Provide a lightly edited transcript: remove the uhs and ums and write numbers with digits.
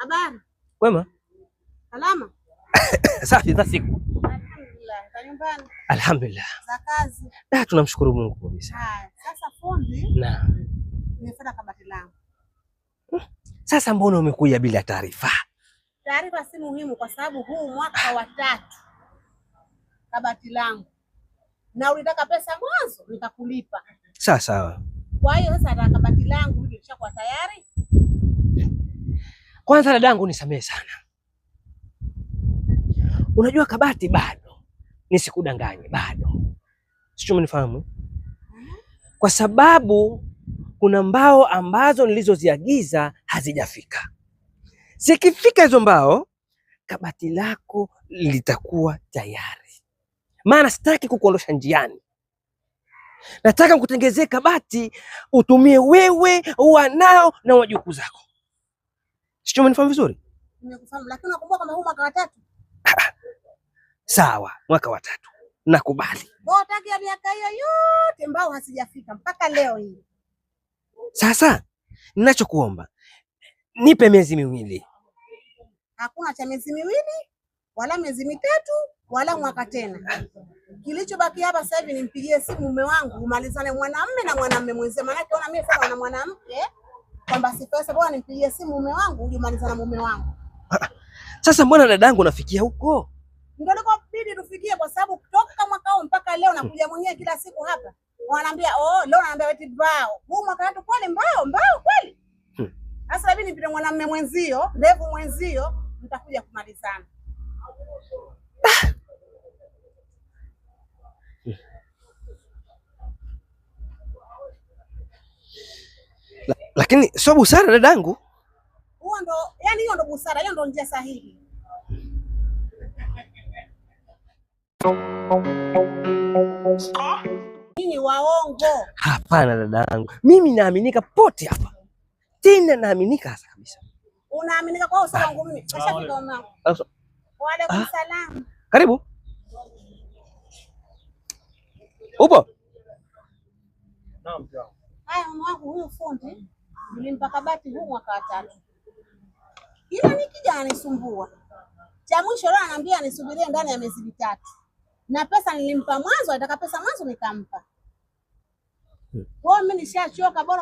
Habari? Kwema? Salama? Safi za siku. Alhamdulillah. Za nyumbani? Alhamdulillah. Za kazi? Ah, tunamshukuru Mungu kabisa. Haya, sasa fundi, Naam. nimefuata kabati langu. Sasa mbona umekuja bila taarifa? Taarifa si muhimu kwa sababu huu mwaka wa tatu kabati langu, na ulitaka pesa mwanzo nikakulipa. Sawa sawa. Kwa hiyo sasa nataka kabati langu hili lishakuwa tayari. Kwanza dadangu, nisamehe sana. Unajua kabati bado, nisikudanganye, bado sijui umenifahamu, kwa sababu kuna mbao ambazo nilizoziagiza hazijafika. Zikifika hizo mbao, kabati lako litakuwa tayari, maana sitaki kukuondosha njiani. Nataka nikutengenezee kabati utumie wewe, wanao na wajukuu zako. Sijui umenifahamu vizuri? Nimekufahamu, lakini unakumbuka kama huu mwaka wa tatu? Sawa, mwaka wa tatu nakubali. Kwa taki ya miaka hiyo yote mbao hazijafika mpaka leo hii. Sasa ninachokuomba nipe miezi miwili. Hakuna cha miezi miwili wala miezi mitatu wala mwaka tena. Kilichobaki hapa sasa hivi nimpigie simu mume wangu umalizane mwanamme na mwanamme mwenzie, maanake ona mimi sasa na mwanamke kwamba si pesa, bora nimpigie simu mume wangu uje umalizane na mume wangu. Sasa mbona dadangu nafikia huko? Ndio bidi tufikie, kwa sababu kutoka mwaka huu mpaka leo nakuja mwenyewe kila siku hapa, wanaambia oh, leo naambia eti mbao huu mwaka wetu kweli, mbao mbao kweli. Sasa labidi nipite mwanamme mwenzio, ndevu mwenzio, mtakuja kumalizana. Lakini sio busara dadangu. Huo ndo, yani hiyo ndo busara, hiyo ndo njia sahihi. Nyinyi waongo. Hapana dadangu, mimi naaminika pote hapa, tena naaminika hasa kabisa. Unaaminika kwa usawa wangu mimi. Kashafika mume wangu. Sasa, Wa alaikum salam. Karibu. Upo? Naam, mke wangu. Haya, mume wangu huyu fundi nilimpa kabati huu mwaka wa tatu. Ila nikija ananisumbua. Cha mwisho leo ananiambia nisubirie ndani ya miezi mitatu. Na pesa nilimpa mwanzo, alitaka pesa mwanzo nikampa. Kwa hiyo mimi nishachoka, bora